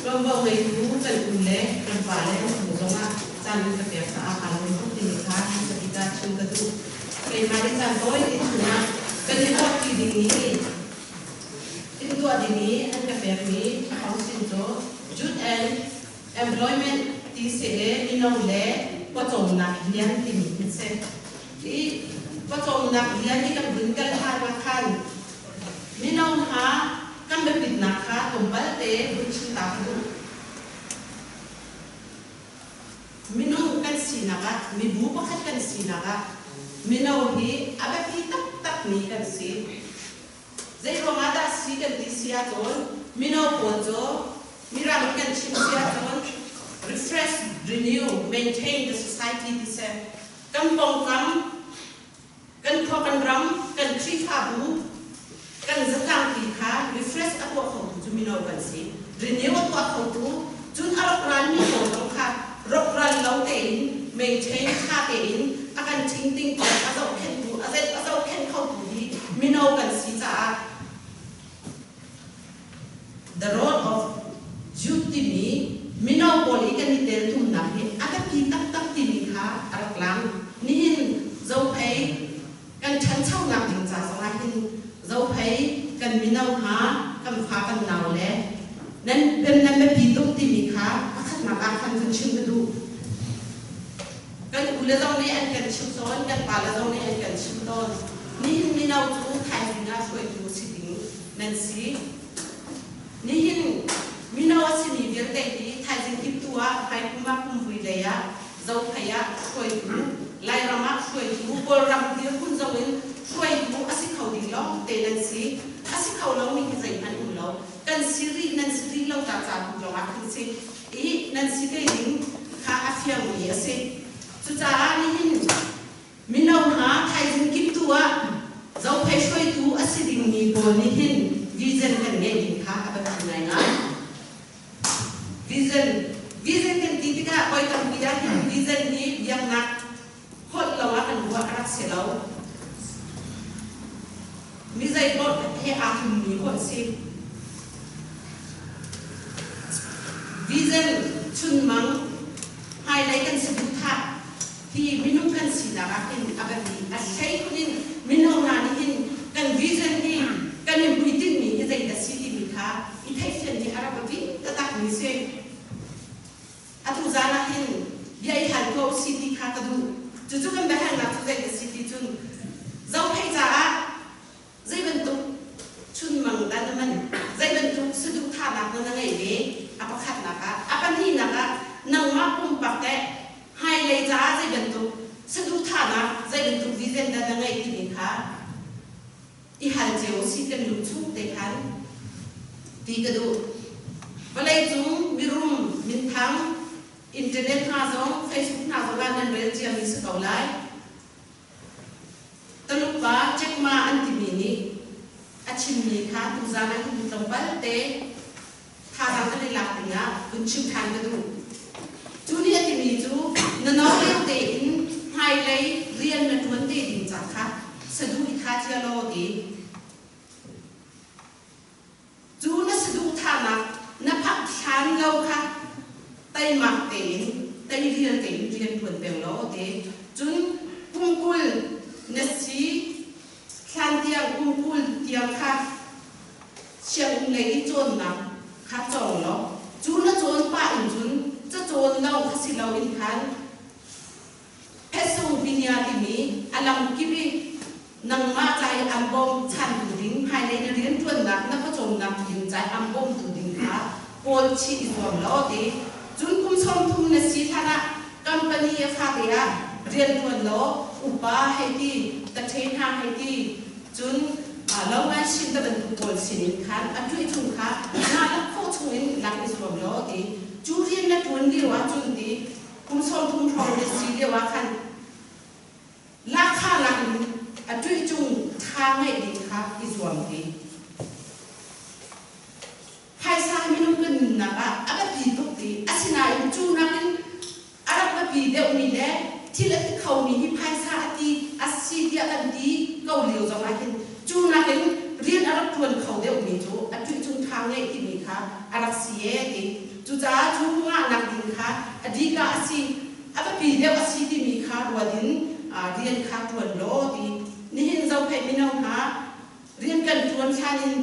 Tuanvo ngeitu kan u le kan pa le an chung zongah caan an ka pek caah kaa lawm tuk timi kha hmasa bik ah chim ka duh. Keimah nih caan tawi te chungah kan i ruahpi ding i timhtuah ding i an ka pekmi council cu Youth and Employment ti si i mino le pawcawmnak rian timi an si. Hi pawcawmnak rian hi kan vun kal ṭhan ah khan mino hna kan biapitnak kha tlawmpal te vun chim ta ka duh. Minung kan sinak ah, mibu pakhat kan sinak ah mino hi a biapi taktakmi kan si. Zeiruang ah dah si kan ti si ahcun mino pawl cu Mirang kan chim si ahcun refresh, renew, maintain the society ti si. Kan pawngkam, kan khua kan ram, kan Khrihfabu, kan zatlangpi kha refresh a tuah khotu cu mino kan si. Renew a tuah khotu, cun a rawkralmi pawl zong kha rawkral lo tein maintain ṭha tein a kan ṭhingting a zohkhenhtu, a zohkhenh khotu hi mino kan si caah The Role of Youth timi mino pawl i kan i teltumnak hi a biapi taktak timi kha a rak lang. Nihin Zophei kan ṭhanchonak ding ca zongah hin Zophei kan mino hna, kan fa kan nau le nan nan biapi tuk timi kha pakhatnak ah khan vun chim ka duh. Kan u le zong nih an kan chimh tawn, kan pa le zong nih an kan chimh tawn. Nihin mino cu thaizing ah hruaitu si ding nan si. Nihin mino a simi vialte hi thaizing kiptu ah hmaikum ah kumvui lei ah Zophei ah hruaitu, Lairam ah hruaitu, Kawlram dirhmun zong in hruaitu a si kho ding lawng te nan si. A si kho lomi hi zeihmanh um lo. Kan si rih, nan si rih lo ta ca tu lawng ah khin si. I nan si te ding kha a fiangmi a si. Cucaah nihin mino hna thaizing kiptu ah Zophei hruaitu a si dingmi pawl nih hin vision kan ngeih ding kha a biapi ngaingai. Vision vision kan ti tikah voi tampi ah hin vision hi biaknak holh lo ah kan ruah a rak si lo. Mi zeipaoh he aa tlummi holh si. Vision chunmang hmailei kan saduhthah hi minung kan sinak ah hin a biapi. A hleikhun in mino hna nih hin kan vision hi kan i hmuitinhmi hi zeidah si timi kha i theihfian hi a rak biapi taktakmi si. Atu zan ah hin bia i hal ko si ti kha ka duh. Cucu kan biahalnak cu zei a si ti cun Zophei caah zei bantuk chunmang dah na man, zei bantuk saduhthahnak dah na ngeih ve? A pakhatnak ah. A pahnihnak ah nangmah pumpak teh hmailei caah zei bantuk saduhthahnak, zei bantuk vision dah na ngeih timi kha i hal cio si kan lung chung te khan ti ka duh. Vawleicung mirum minthang internet hna zong Facebook hna zong ah nan rel ciami si ko lai. Taluk pa Jack Ma an timi nih a chimmi kha tuzaan ah hin tlawmpal te thazaang kan i lak dingah vun chim ṭhan ka duh. Cu nih a timi cu na no lio tein hmailei rian na ṭuan te ding ca kha saduh i tha cia law ti. Cu na saduhthahnak na phak hlan lo kha teimak tein teirial tein rian ṭuan peng law ti. Cun kum 20 na si hlan tiang kum 20 tiang kha sianginn lei i cawnnak kha cawng law cu na cawn pah in cun cacawn lo kha si loin khan Phetsung Pinya timi a lamkip i nangmah ca i an bawmchantu ding hmailei na rianṭuannak na pawcawmnak ding ca i an bawmtu ding kha kawl chih i zuam law ti. Cun kum 30 na si hlan ah company a fate ah rianṭuan law upa hei ti, taṭhe hna hei ti, Cun lo ngai chin ta bantuk pawl sinin khan a ṭuih chung kha naa lak khawh chungin lak i zuam law ti. Cu rian na ṭuan lio ahcun ti kum 30 hrawng na si lio ah khan lahkhah lak in a ṭuih cung ṭha ngeih ding kha i zuam ti. Phaisa minung kan nunnak ah a biapi tuk ti. Asinain cu nakin a rak biapi deuhmi le thil a ti khomi hi phaisa a ti a si tiah kan ti ko lio zong ah hin cu nakin rian a rak ṭuan kho deuhmi cu a ṭuih cung ṭha ngeih timi kha a rak si ee. ti. Cucaah cu ngahnak ding kha a dika a si, a biapi deuh a si timi kha ruat in rian kha ṭuan law ti. Nihin Zophei mino hna rian kan ṭuan hlan in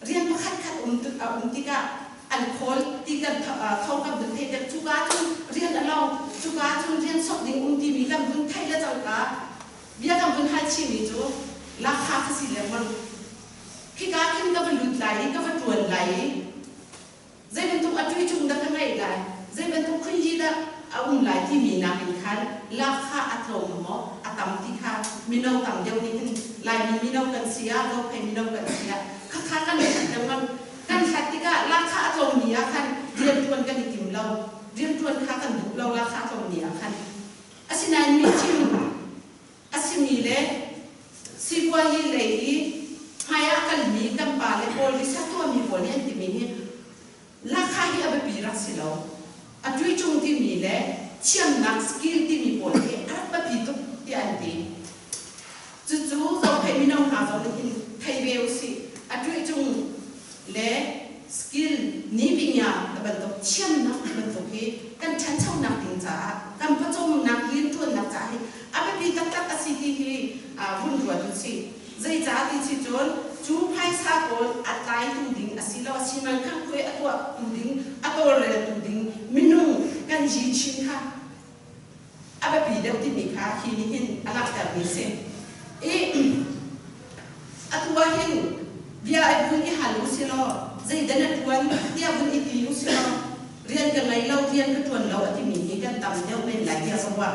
rian pakhatkhat um a um tikah an khawl ti kan tho kan vun theih tik cuka cun rian a lo, cuka cun rian sok ding um timi kan vun theih le cangka bia kan vun hal chihmi cu lakha ka si lengmang. Khika khin ka va lut lai i ka va ṭuan lai i zei bantuk a ṭuiṭung dah ka ngeih lai, zei bantuk khuihi dah a um lai timi nakin khan lakha a tlawm maw a tam ti kha mino tam deuh nih hin Laimi mino kan si ah, Zophei mino kan si ah khakha kan hlat lengmang. Kan hlat tikah lakha a tlawmmi ah khan rianṭuan kan i tim lo. Rianṭuan kha kan duh lo lakha a tlawmmi ah khan. Asinain mi thim a simi le sipuazi lei i hmai ah kalmi kan pale pawl research tuahmi pawl nih an timi hi lakha hi a biapi rak si lo. A tuiṭung timi le thiamnak skill timi pawl hi a rak biapi tuk tiah an ti. Cucu Zophei mino hna zong nih hin thei ve usih. A tuiṭung le skill nipinya ti bantuk thiamnak ti bantuk hi kan ṭhanchonak ding caah kan pawcawmnak rianṭuannak caah hi a biapi taktak a si ti hi vun ruat usih. Zeicah ti si cun cu phaisa pawl a tlaitu ding asiloah simankhangkhuai a tuahtu ding a tawlreltu ding minung kan yi chin kha a biapi deuh timi kha hi nih hin a langhtermi a si. I atu ah hin bia i vun i hal u si law zeidah na ṭuan tiah vun i ti u si law rian ka ngei lo, rian ka ṭuan lo a timi hi kan tam deuh men lai tiah ka ruah.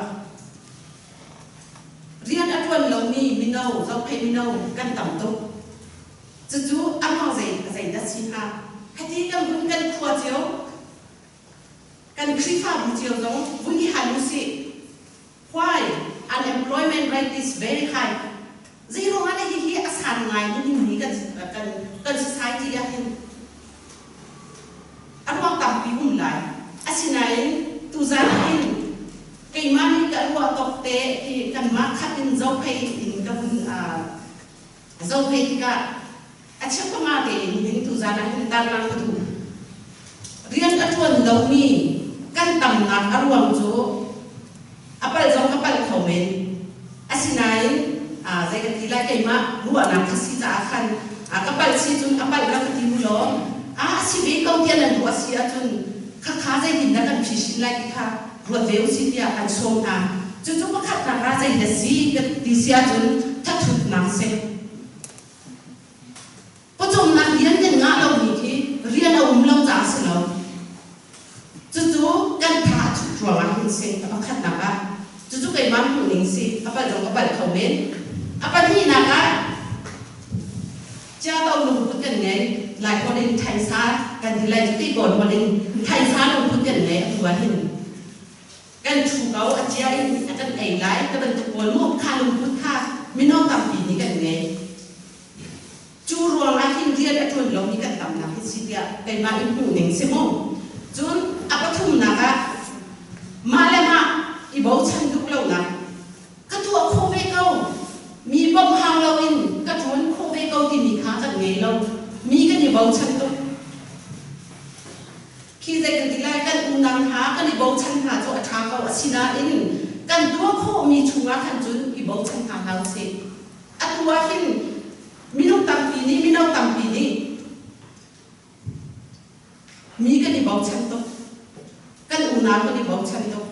Rian a ṭuan lomi mino, zohkheih mino kan tam tuk. Cucu a ruang zei zeidah si hnga? Hati kan vun kan khua cio, Kan Khrihfabu cio zong vun i hal usih. Why unemployment rate is very high? Zeiruangah dah hihi a san ngai nihin ni kan kan kan society ah hin a ruang tampi um lai. Asinain tuzan ah hin keimah nih ka ruah tawk te hi kanmah khat in zophei in ka vun zophei tikah A cheuhma tein hin tuzan ah hin tarlang ka duh. Rian a ṭuan lomi kan tamnak a ruang cu a palh zong ka palh kho men. Asinain zei ka ti lai keimah ruahnak kha si caah khan ka palh si cun a palh rak ka ti u law a si ve ko tiah nan ruah si ahcun khakha zeitindah kan phisin lai ti kha ruat ve u si tiah kan sawm hna. Cucu pakhatnak ah zeidah si ka ti si ahcun thathutnak si. Pawcawmnak rian kan ngah lomi khi rian a um lo caah a si lo. Cucu kan tha a thut ruangah hin si a pakhatnak ah. Cucu keimah hmuhning si a palh zong ka palh kho men. A pahnihnak ah Ciato lungput kan ngei. Lai holh in thaisa kan ti lai cu ti Kawl holh in thaisa lungput kan ngei atu ah hin. Kan ṭhu ko a cia in a kan ei lai ti bantuk pawl mu kha lungput kha mino tampi nih kan ngei. Cu ruangah hin rian a ṭuan lomi kan tamnak hi si tiah keimah in hmuh ning si mu. Cun a pathumnak ah mah le mah i bochan duh lonak ka tuah khawh ve ko mi bawmh hau loin ka ṭuan khawh ve ko timi kha kan ngei lo. Mi kan i bochan tuk. Khi zei kan ti lai, kan unau hna kan i bochan hna cu a ṭha ko. Asinain kan tuah khawhmi chungah khan cun i bochan hna hlah usih. Atu ah hin minung tampi nih, mino tampi nih mi kan i bochan tuk. Kan unau kan i bochan tuk.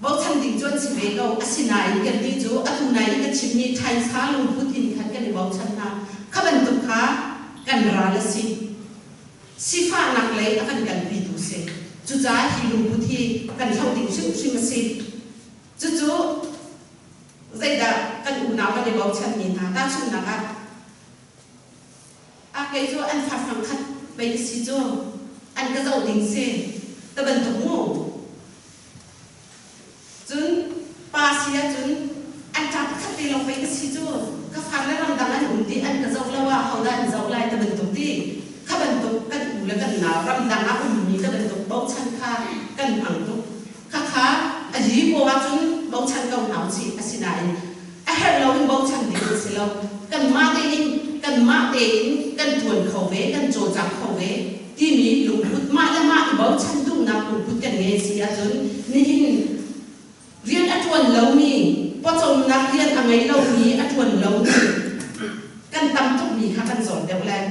Bochan ding cu an si ve ko. Asinain kannih cu atu nai i ka chimmi ṭhaisa lungput in khan kan i bochan hna. Kha bantuk kha kan ral a si. Sifahnak lei a kan kalpitu si. Cucaah hi lungput hi kan hloh ding hrimhrim a si. Cucu zeidah kan unau kan i bochanmi hna tahchunhnak ah A kei cu an farfang khat pei ka si cu an ka zoh ding si ta bantuk mu. Cun pa si ahcun an ṭa pakhat te lawng pei ka si cu ka far le ramdang an um ti an ka zoh lo ah hodah an zoh lai ta bantuk ti kha bantuk kan u le kan nau ramdang ah ummi ta bantuk bochan kha kan hmang tuk. Khakha a yi paw ahcun bochan ko hna usih. Asinain a herh loin bochan ding an si lo. Kanmah tein kanmah tein kan ṭuan kho ve, kan cawlcang kho ve. timi lungput mah le mah i bochan duhnak lungput kan ngei si ahcun nihin rian a ṭuan lomi pawcawmnak rian a ngei lomi a ṭuan lomi kan tam tukmi kha kan zawt deuh lai.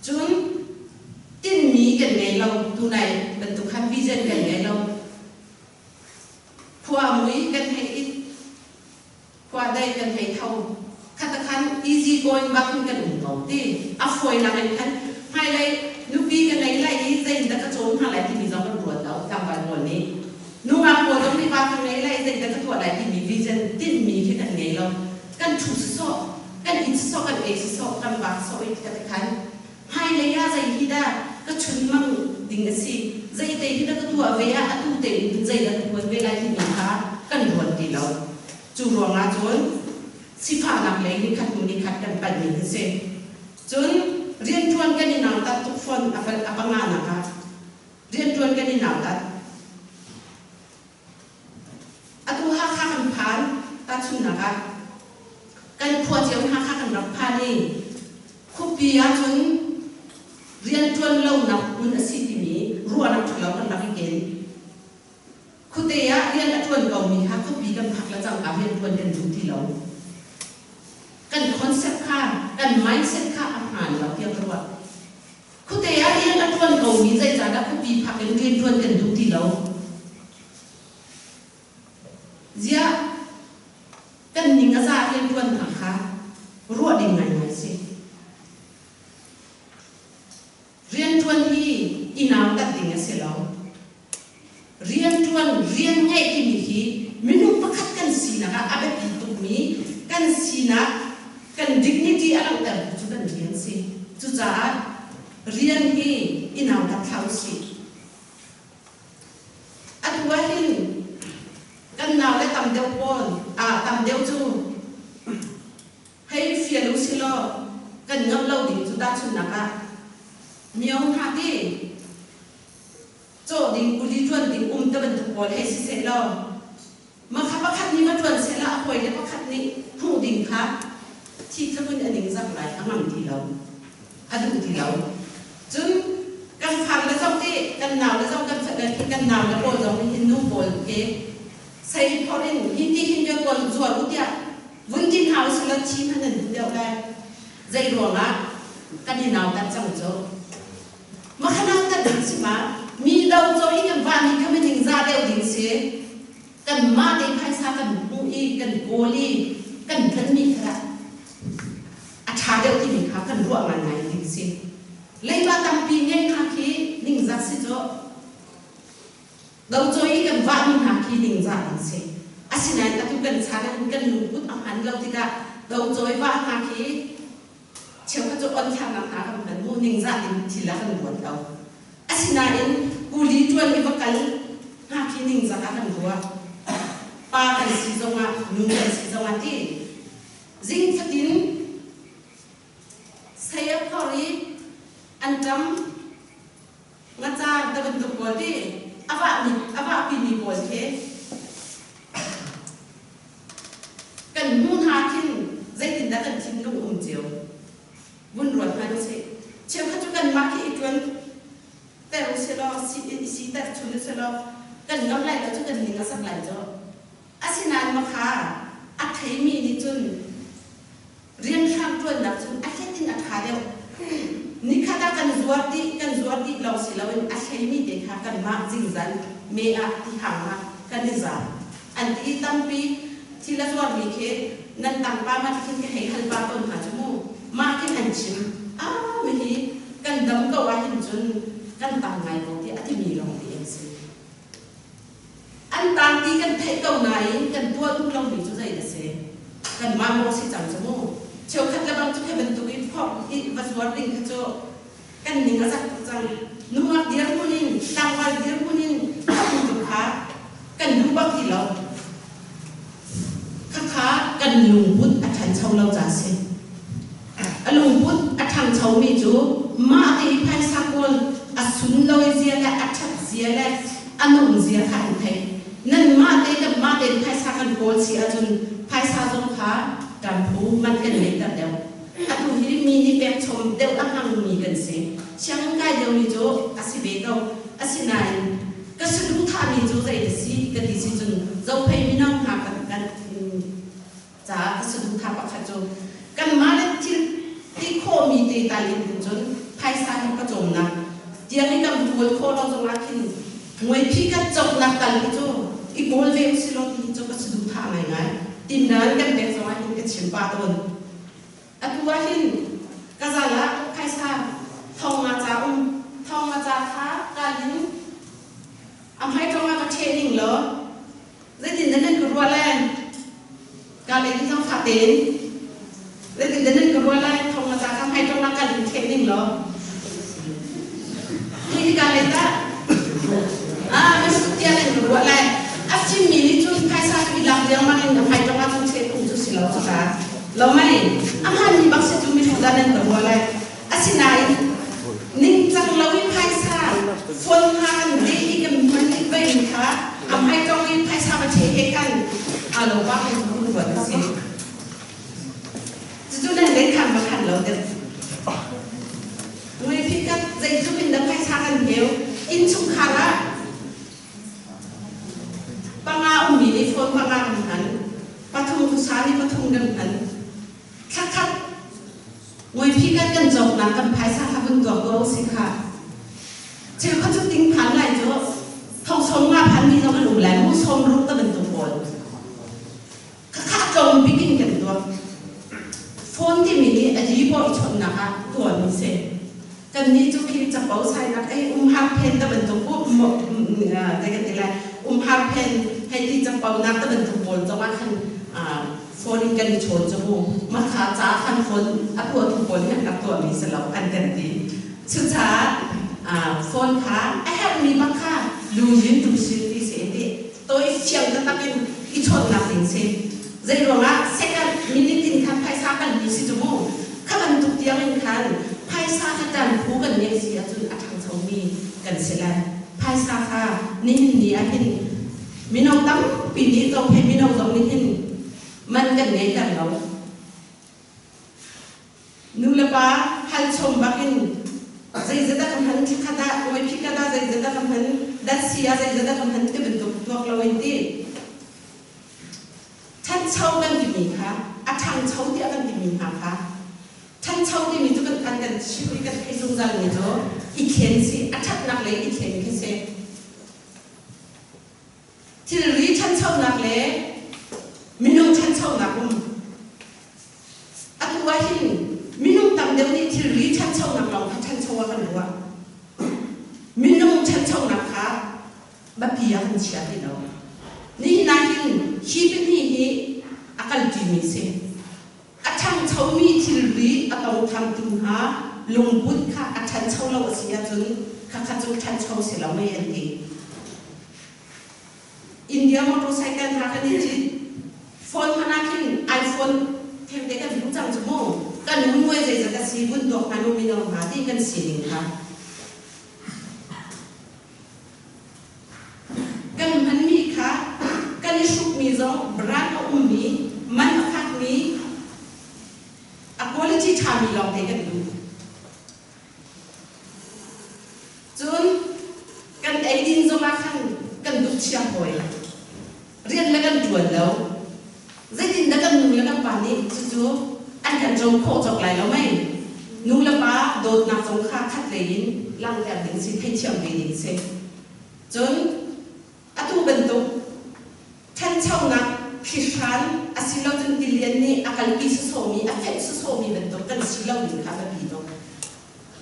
Cun tinhmi kan ngei lo tunai bantuk khan vision kan ngei lo. Khua mui kan hei it khua dei kan hei tho khatakhan easy going bak in kan um ko ti a fawinak in khan hmailei nupi ka ngei lai i zeitindah ka cawm hna lai timi zong kan ruat lo tlangval pawl nih nungak pawl zong nih va ka ngei lai zeitindah ka tuah lai timi vision tinhmi khi kan ngei lo kan ṭhu sawsawh kan it sawsawh kan ei sawsawh kan vak sawh i khatakhan hmailei ah zei hi dah ka chunmang ding a si zeite hi dah ka tuah ve ah atu tein zeidah ka tuan ve lai timi kha kan ruat ti lo cu ruangah cun sifahnak lei nikhat hnu nikhat kan panh mi an si cun rianṭuan kan i nautat tuk fawn a panganak ah rianṭuan kan i nautat Atu Hakha kan phan tahchunhnak ah kan khua cio Hakha kan rak phan i khuapi ahcun rianṭuan lonak hmun a si timi ruahnak ṭhalo kan rak i ken. Khuate ah rian a ṭuan komi kha khuapi kan phak le cangka rianṭuan kan duh ti lo. Kan concept kha, kan mindset kha a hmaan lo tiah ka ruah. Khuate ah rian a ṭuan komi zeicahdah khuapi phak in rianṭuan kan duh ti lo? Ziah kan ning a zah rianṭuannak kha ruah ding ngaingai si. Rianṭuan hi i nautat ding a si lo. Rianṭuan, rian ngeih timi hi minung pakhat kan sinak ah a biapi tukmi kan sinak, kan dignity a langhtertu cu kan rian si. Cucaah rian hi i nautat hlah usih. Atu ahhin kan naule tam deuh pawl, ah tam deuh cu hei fial usilaw kan ngamh lo ding cu tahchunhnak ah mio hna ti cawh ding kuli ṭuan ding um te bantuk pawl hei si seh law makha pakhat nih va ṭuan seh law a hawile pakhat nih hmuh ding kha thi tluk in a ningzak lai a ngam ti lo a duh ti lo cun kan far le zong ti kan nau le zong kan kan nau le pawl zong hin nu pawl ke sei phor in hi ti hin biak pawl zuar u tiah vun ti hna usih law thi hmanh nan duh deuh lai zei ruangah kan i nautat cang cu Makhanak kan ding si ma mi do cho i kan vah mi kha mi za deuh ding si kan mah te phaisa kan hmuh i kan kawl i kan hman mi kha a ṭha deuh timi kha kan ruah ngai ngai ding si leiba tampi ngei hna khi ningzak si cu do cho i kan vah mi hna khi ningzah ding si asinain atu kan chan ah kan lungput a hman lo tikah do choi vah hna khi Cheukhat cu on thlaknak hna kan hman mu ningzah in thil ah kan ruat lo. Asinain kuli ṭuan i va kal hna khi ningzak ah kan ruah. Pa kan si zongah nu kan si zongah ti zing fatin sei a phor i an ṭam ngacha te bantuk pawl ti a vahmi a vahpimi pawl khi Kan hmu hna khin zeitindah kan thinlung um cio? Vun ruat hmanh usih. Cheukhat cu kanmah khi i ṭuan ter usih law, i siter chun usih law, kan ngam lai lo cu kan ning a sak lai cu. Asinain makha a theimi nih cun rianhrang ṭuannak cun a hlet in a ṭha deuh. Nikhat ah kan zuar dih, kan zuar dih lawng si loin a hleimi te kha kanmah zingzan me ah tihang ah kan i zaam. An ti tampi thil a zuarmi khi nan tangpa ma khin ka hei hal pa tawn hna cu mu. Mah khin an chim. Ah, mihi kan dam ko ahhin cun kan tang ngai ko tiah a timi lawng te an si. An taan ti kan theih ko nain kan tuah duh lomi cu zei a si? Kanmah maw si cang cu mu. Cheukhat le bang cu khi bantuk i phorh i va zuar ding kha cu kan ning a zak tuk cang. Nungak dirhmun in, tlangval dirhmun in a tuk kha kan duh bak ti lo. Khakha kan lungput a ṭhancho lo ca si. A lungput a ṭhangchomi cu mah te i phaisa kawl a sunlawi zia le a ṭhat zia le a nung zia kha an theih. Nanmah te kanmah tein phaisa kan kawl si ahcun phaisa zong kha ṭamphu man kan ngeihter deuh. Atu hi mi nih pekchom deuh a hmangmi kan si. Sianginn kai liomi cu a si ve ko. Asinain ka saduhthahmi cu zei a si ka ti si cun Zophei mino hna kan kan caah ka saduhthah pakhat cu kanmah le thil ti khawhmi te tal in cun phaisa hi pawcawmnak tiang i kan kawl khawh lo zongah khin muaiphi kan cawknak tal hi cu i kawl ve usih law ti hi cu ka saduhthah ngaingai. Tinnan kan pek zongah hin ka chim pah tawn. Atu ah hin ka zal ah phaisa thong nga ca um. Thong nga ca kha kal in a hmaitong ah ka ṭheh ning law zeitin dah nan ka ruah lai? Ka lei hi zangfah tein zeitin dah nan ka ruah lai? Thong nga ca kha hmaitong ah kal in ṭheh ning law hi ka lei tah ah mihrut tiah nan ka ruah lai. A fimmi nih cun phaisa cu i lak riangmang in a hmaitong ah cun ṭheh phung cu si lo cu ta. Lo mei, a hmaanmi bak si cu mihrut dah nan ka ruah lai. Asinain ningcang lo i phaisa phone hna kan leh i kan hman i vein kha a hmaitong i phaisa va ṭheh he khan aa lo bak in hun ruat a si. Cucu nan lei khan va khan lo deuh. Muipi kan zeitluk in dah phaisa kan heu innchungkhar ah panga ummi nih phone panga kan hman pathum khuasa nih pathum kan hman thlakhat muipi kan kan cawknak kan phaisa kha vun tuak ko si kha cheukhat cu ting phan lai cu thong som nga phan mi zong an um lai mu som ruk ta bantuk pawl Khakha tlawm bik in kan tuah. Phone timi nih a li pawl i chawnhnak ah tuahmi si. Kannih cu khi capo sainak ei umhar phen ta bantuk zei kan ti lai umhar phen hei ti capo nak ta bantuk pawl zongah khan phone in kan i chawn cu mu mah kha ca khan phone a tuahtu pawl nih an rak tuahmi si lo an kan ti. Cucaah phone kha a herhmi bak kha lu yin tu sin ti si ti Toi fiang taktak in i chawnhnak ding si. Zei ruangah second minute in khan phaisa kan hmu si cu mu. Kha bantuk tiang in khan phaisa kha ṭan phu kan ngeih si ahcun a ṭhangchomi kan si lai. Phaisa kha nihin ni ah hin mino tampi nih zophei mino zong nih hin man kan ngeihter lo. Nu le pa hal chom bak in zeizat ah ka hman thlakhat ah muiphikat ah zeizat ah ka hman datsi ah zeizat ah ka hman ti bantuk tuak lo in ti ṭhancho kan timi kha a ṭhangcho tiah kan timi hna kha ṭhancho timi cu kan kan kan chim i kan theih zungzal mi cu i thlen si a ṭhatnak lei i thlen khi si thilri ṭhanchonak le minung ṭhanchonak um Atu ah hin minung tam deuh nih thilri ṭhanchonak lawng kha ṭhancho ah kan ruah. Minung ṭhanchonak kha biapi ah kan chia ti lo. Nihin ah hin hi pahnih hi a kalṭimi si. A ṭhangchomi thilri a tongthamtu hna lungput kha a ṭhancho lo a si ahcun khakha cu ṭhancho si lo mei an ti. India motorcycle hna kan i cit. Phone hmanh ah khin iPhone thengte kan hmuh cang cu mu. Kan hun muai zeizat a si vun tuak hmanh u mino hna ti kan sining kha. Kan hmanmi kha kan i hrukmi zong brand a ummi, man a fakmi, a quality ṭhami lawngte kan duh. Cun kan eidin zongah khan kan duh chia hawi. Rian le kan ṭuan lo. Zeitindah kan nu le kan pa nih cucu an kan cawm khawh cawk lai lo mei? Nu le pa dawtnak zong kha khat lei in langhter ding si, theithiam ve ding si. Cun atu bantuk ṭhanchonak thlihran asilocun tilian nih a kalpi sawsawmi, a fenh sawsawmi bantuk kan si lo ding kha biapi tuk.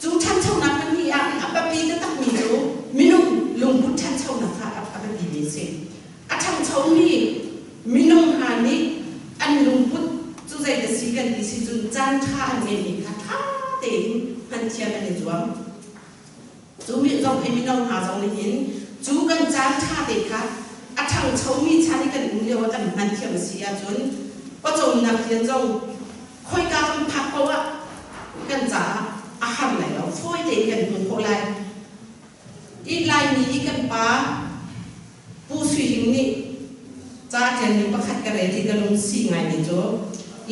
Cu ṭhanchonak pahnih ah a biapi taktakmi cu minung lungput ṭhanchonak kha a biapimi a si. A ṭhangchomi minung hna nih an lungput cu zei a si kan ti si cun caan ṭha an ngeihmi kha ṭha tein hman thiam an i zuam. Cu mi zong hi mino hna zong nih hin cu kan caan ṭha te kha a ṭhangchomi chan i kan um lio ah kan hman thiam a si ahcun pawcawmnak rian zong khoika kan phak paoh ah kan caah a har lai lo fawi tein kan hmuh khawh lai. I Laimi i kan pa Pu Sui Hing nih ca ṭialmi pakhat ka rel i ka lungsi ngaimi cu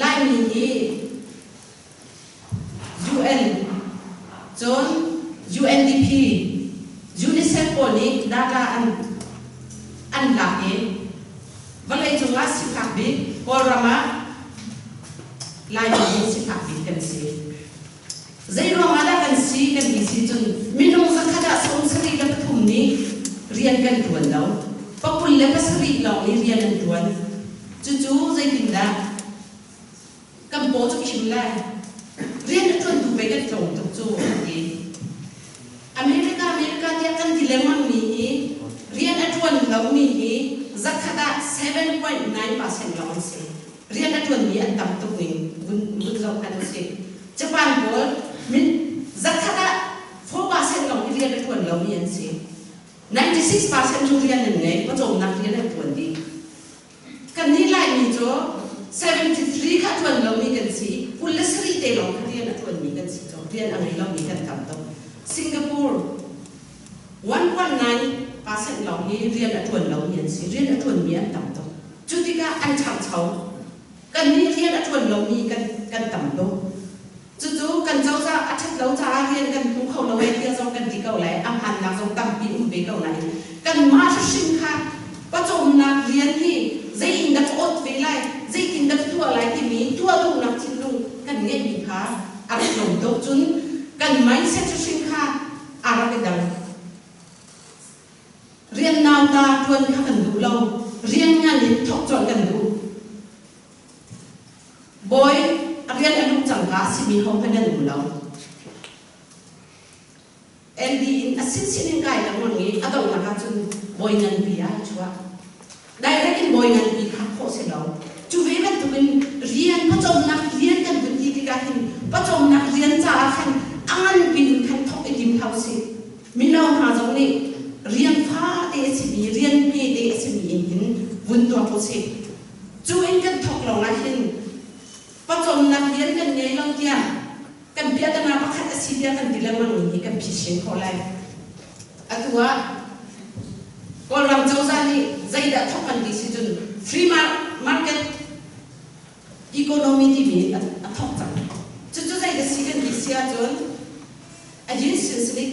Laimi hi UN cun nih data an an lak i vawleicung ah sifak bik Kawlram ah Laimi hi sifak bik kan si. Zei ruangah dah kan si kan ti si cun minung zakhat ah 73 nih rian kan ṭuan lo. 27 lawng nih rian an ṭuan. Cucu zeitindah kan paw cu khim lai. Rian a ṭuantu pei kan tlawm tuk cu an ti. America America tiah kan ti lengmang mi hi rian a ṭuan lomi hi zakhat ah 7.9% lawng an si. Rian a ṭuanmi an tam tuk ning vun vun zoh hmanh usih. Japan pawl min zakhat ah 4% lawng hi rian a ṭuan lomi an si. 96% cu rian an ngei, pawcawmnak rian an ṭuan dih. Kannih Laimi cu 73 kha ṭuan lomi kan si i 27 te lawng kha rian a ṭuanmi kan si cu rian a ngei lomi kan tam tuk. Singapore 1.9% lawng hi rian a ṭuan lomi an si. Rian a ṭuanmi an tam tuk. Cu tikah an ṭhangcho. Kannih rian a ṭuan lomi kan, kan tam tuk. Cucu kan cozah a ṭhat lo caah rian kan hmu kho lo ee tiah zong kan ti ko lai. A hmaannak zong tampi um ve ko nain kanmah hrimhrim kha pawcawmnak rian hi zei in dah ka awt ve lai, zeitin dah ka tuah lai timi tuah duhnak thinlung kan ngeihmi kha a rak tlawm tuk. Cun kan mindset hrimhrim kha aa rak i dang. Rian nauta ṭuan kha kan duh lo. Rian ngan in thawk colh kan duh. Bawi a rian a luh cangka a simi hohmanh an um lo. LD in a sinsin in kai lengmang i a donghnak ahcun bawi nganpi ah a chuak. Direct in bawi nganpi kha khawh si lo. Cu ve bantukin rian pawcawmnak rian kan vun ti tikah hin pawcawmnak rian caah khan a nganpi in khan thawk i tim hau sih. Mino hna zong nih rian fate a simi, rian hmete a simi in hin vun tuak u sih. Cu in kan thawk lawngah hin pawcawmnak rian kan ngei lo tiah kan biaknak pakhat a si tiah kan ti lengmang mi hi kan phisin khawh lai. Atu ah Kawlram cozah nih zeidah thawk kan ti si cun free market economy timi a thawk cang. Cucu zei a si kan ti si ahcun a yin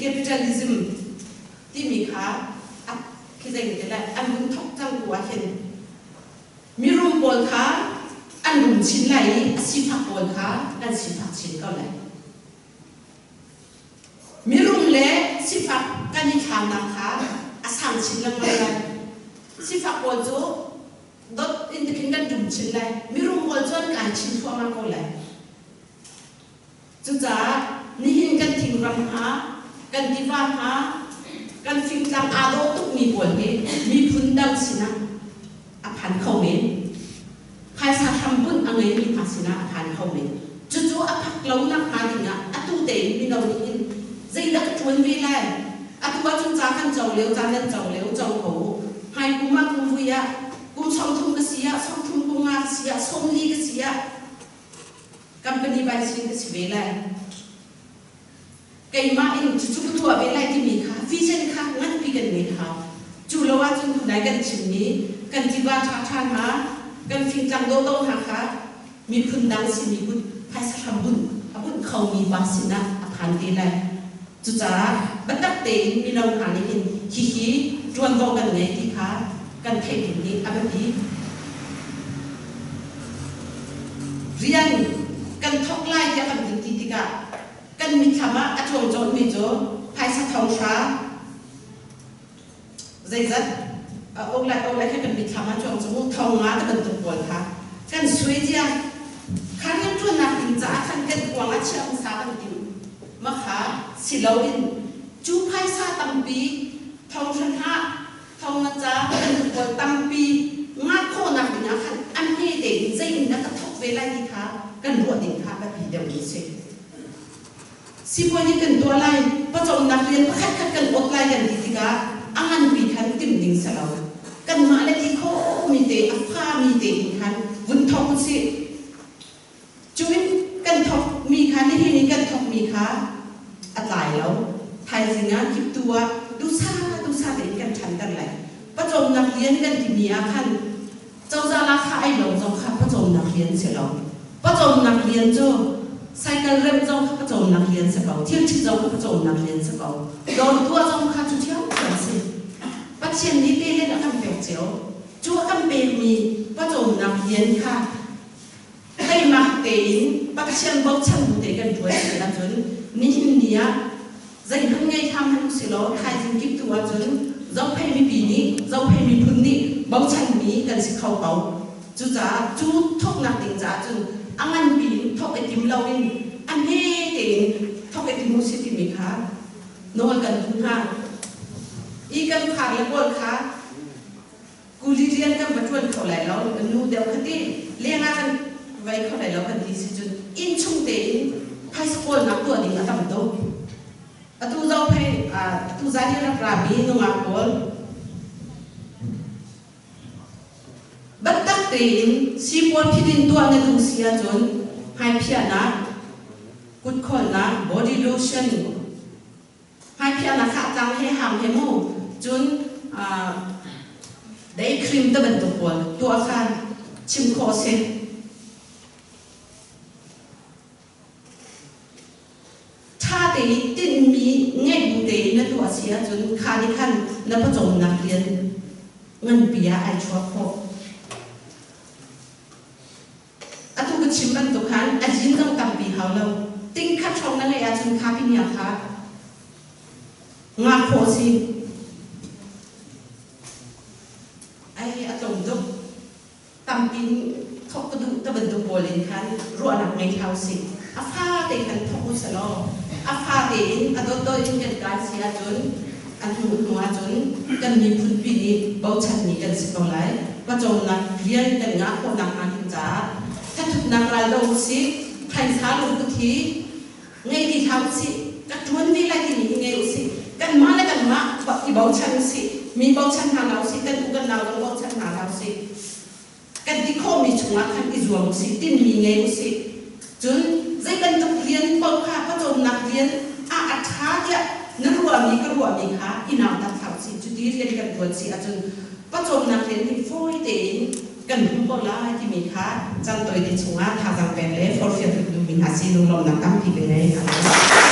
capitalism timi kha a khi zei ti lai an vun thawk cang tu ah hin mirum pawl kha an rum chin lai i a sifak pawl kha an sifak chin ko lai. Mirum le sifak kan i thlamnak kha a sang chin lengmang lai. Sifak pawl cu dot in tikhin kan rum chin lai. Mirum pawl cu an kai chin thluahmah ko lai. Cucaah nihin kan thingram hna, kan tiva hna, kan fingtlang aa dawh tukmi pawl hi miphun dang sinah a phan kho men. Phaisa hrambunh a ngeimi hna sinah a phan kho men. Cucu a phak lo nakhnga dingah atu tein mino nih hin zeidah ka ṭuan ve lai? Atu ahcun ca kan co lio, ca nan co lio, co ko u. Hmai kum ah kum vui ah kum 30 ka si ah, 30 kum nga ka si ah, 40 ka si ah, Company vice ka si ve lai. Keimah in cucu ka tuah ve lai timi kha vision kha nganpi kan ngei hau. Cu lo ahcun tunai kan chimmi kan tiva ṭhaṭha hna, kan fingtlang dawhdawh hna kha miphun dang simi kut phaisa hram bunh a bunh khomi pa sinah a phan te lai. Cucaah biatak tein mino hna nih hin hihi ṭuanvo kan ngei ti kha kan theih ding nih a biapi. Rian kan thawk lai tiah kan vun ti tikah kan mitthlam ah a cuang colhmi cu phaisa thonghra zeizat a ok lai ok lai kha kan mitthlam ah cuang cu thong nga te bantuk pawl kha kan suai cia kha rianṭuannak ding caah khan kan kuang ah chiah hmasa kan timh ma kha si loin cu phaisa tampi thong hran hlah thong na ca kan pawl tampi ngah khawhnak ding ah khan an hme tein zei in dah ka thawk ve lai ti kha kan ruah ding kha biapi deuh mi si. Sipuazi kan tuah lai, pawcawmnak rian pakhatkhat kan awt lai kan ti tikah a nganpi khan timh ding si lo. Kanmah le ti khawhmi te, a fami te in khan vun thawk usih. Cu in kan thawkmi kha nihin in kan thawkmi kha a tlai lo. Thaizing ah kiptu ah duhsah duhsah tein kan ṭhanter lai. Pawcawmnak rian kan timi ah khan Cozah lahkhah ei lawng zong kha pawcawmnak rian si lo. Pawcawmnak rian cu cycle remh zong kha pawcawmnak rian si ko. Thil ṭhit zong kha pawcawmnak rian si ko. Dawr tuah zong kha cu ṭhiamṭhiam si. Pathian bochan bu te kan ṭuan si ahcun nihin ni ah zeihmanh ngei hram hmanh usilaw thaizing kip tu ahcun Zophei mipi nih Zophei miphun nih bochanmi kan si kho ko. Cucaah cu thawknak ding caah cun a nganpi in thawk i tim loin a hme tein thawk i tim usih timi kha nawl kan duh hna. I kan phar le pawl kha kuli rian kan va ṭuan kho lai lo, nu deuh kha ti leng ah kan vei kho lai lo kan ti si cun inn chung tein phaisa kawlnak tuah ding a tam tuk. Atu Zophei atu zan i rak rami nungak pawl Biatak tein sipuan phit in tuah na duh si ahcun hmaiphiahnak, kutkhawlnak, body lotion, hmaiphiahnak kha a tlang he hang he mu, cun day cream te bantuk pawl tuah kha chim khawh a si. Ṭha tein tinhmi ngeih bu tein na tuah si ahcun kha nih khan na pawcawmnak rian nganpi ah ai chuah khawh. Atu ka chim bantuk khan a zin zong tampi hau lo. Tingkhat hrawng na ngeih ahcun kha pinya kha ngah khawh si. Ai a tlawm tuk. Tampi thawk ka duh ta bantuk pawl in khan ruahnak ngei hlah usih. A fate khan thawk u selaw a fate in a dawtdawt in kan kai si ahcun a hnu hnu ahcun kan miphun pi nih bochanmi kan si ko lai. Pawcawmnak rian kan ngah khawhnak hnga ding caah thathutnak ral do usih. Phaisa lungput hi ngei ti hlah usih. Ka ṭuan ve lai timi hi ngei usih. Kanmah le kanmah i bochan usih. Mi bochan hna hlah usih. Kan u kan nau zong bochan hna hlah usih. Kan ti khawhmi chungah khan i zuam usih, tinhmi ngei usih. Cun zei bantuk rian paoh kha pawcawmnak rian ah a ṭha tiah na ruahmi ka ruahmi kha i nautat hlah usih. Cuti rian kan ṭuan si ahcun pawcawmnak rian hi fawi tein kan hmu ko lai timi kha caan tawite chungah thazaang pek le forhfial duhmi hna si lunglawmhnak tampi ka ngei. Amen.